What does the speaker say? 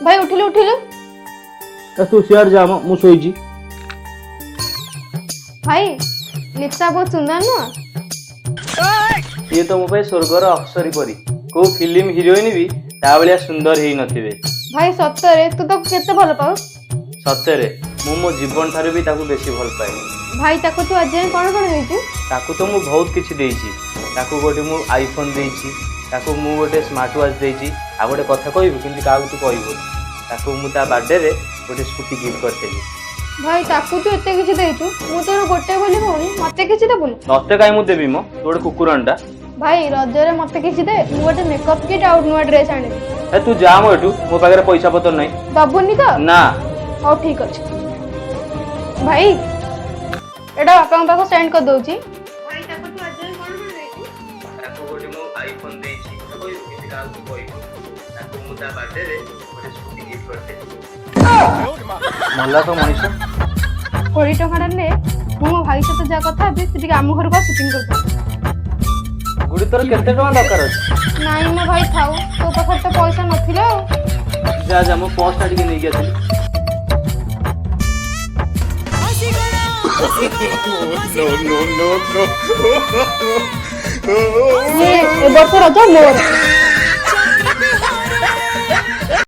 ଭାଇ, ଉଠିଲୁ ଉଠିଲୁ। ଏ, ତୁ ସିଆଡ଼େ ଯା ମ, ମୁଁ ଶୋଇଛି। ଭାଇ, ଲିପ୍ସା ବହୁତ ସୁନ୍ଦର ନୁହଁ? ସିଏ ତ ମୋ ପାଇଁ ସ୍ୱର୍ଗର ଅପ୍ସରୀ ପରି। କୋଉ ଫିଲ୍ମ ହିରୋଇନ ବି ତା ଭଳିଆ ସୁନ୍ଦର ହେଇନଥିବେ। ଭାଇ, ସତରେ ତୁ ତାକୁ କେତେ ଭଲ ପାଉ? ସତରେ, ମୁଁ ମୋ ଜୀବନ ଠାରୁ ବି ତାକୁ ବେଶୀ ଭଲ ପାଏ। ଭାଇ, ତାକୁ ତୁ ଆଜି ଯାଏଁ କଣ କଣ ଦେଇଛୁ? ତାକୁ ତ ମୁଁ ବହୁତ କିଛି ଦେଇଛି। ତାକୁ ଗୋଟେ ମୁଁ ଆଇଫୋନ୍ ଦେଇଛି, ତାକୁ ମୁଁ ଗୋଟେ ସ୍ମାର୍ଟ ୱାଚ୍ ଦେଇଛି। ଆଉ ଗୋଟେ କଥା କହିବୁ, କିନ୍ତୁ କାହାକୁ ତୁ କହିବୁନି। ତାକୁ ମୁଁ ତା ବାର୍ଥଡେରେ ଗୋଟେ ସ୍କୁଟି ଗିଫ୍ଟ କରିଥିଲି। ଭାଇ, ତାକୁ ତୁ ଏତେ କିଛି ଦେଇଛୁ, ମୁଁ ତୋର ଗୋଟେ ବୋଲି ଭଉଣୀ, ମତେ କିଛି ଦେବୁନି? ତତେ କାହିଁ ମୁଁ ଦେବି ମ, ତୁ ଗୋଟେ କୁକୁରଟା। ଭାଇ, ରଜରେ ମତେ କିଛି ଦେ। ମୁଁ ଗୋଟେ ମେକଅପ୍ କିଟ୍ ଆଉ ନୂଆ ଡ୍ରେସ୍ ଆଣିବି। ଏ, ତୁ ଯା ମ ଏଠୁ, ମୋ ପାଖରେ ପଇସା ପତ୍ର ନାହିଁ। ଦବୁନି ତ? ନା। ହଉ, ଠିକ ଅଛି ଭାଇ, ଏଇଟା ବାପାଙ୍କ ପାଖକୁ ସେଣ୍ଡ କରିଦଉଛି। ଭାଇ, ତାକୁ ତୁ ଆଜି ଯାଏଁ କଣ କଣ ଦେଇଛୁ? ତାକୁ ଗୋଟେ ମୁଁ ଆଇଫୋନ୍ ଦେଇଛି। କହିବୁ, କିନ୍ତୁ କାହାକୁ ତୁ କହିବୁନି। ତାକୁ ମୁଁ ତା ବାର୍ଥଡେରେ ଗୋଟେ ସ୍କୁଟି ଗିଫ୍ଟ କରିଥିଲି। ମଲା ତ ମଣିଷ। 20 ଟଙ୍କାଟା ନେ, ମୁଁ ମୋ ଭାଇ ସହିତ ଯାହା କଥା ହେବି। ତୁ ଟିକେ ଆମ ଘରକୁ ସୁଟିଂ କରିଦବୁ। ଗୁଡ଼ି, ତୋର କେତେ ଟଙ୍କା ଦରକାର ଅଛି? ନାଇଁ ମୋ ଭାଇ, ଥାଉ। ତୋ ପାଖରେ ତ ପଇସା ନଥିଲା ଆଉ। ଯା ଯା, ମୁଁ ପର୍ସଟା ଟିକେ ନେଇକି ଆସିଲି। ନେ, ଏ ବର୍ଷ ରଜ ମୋର।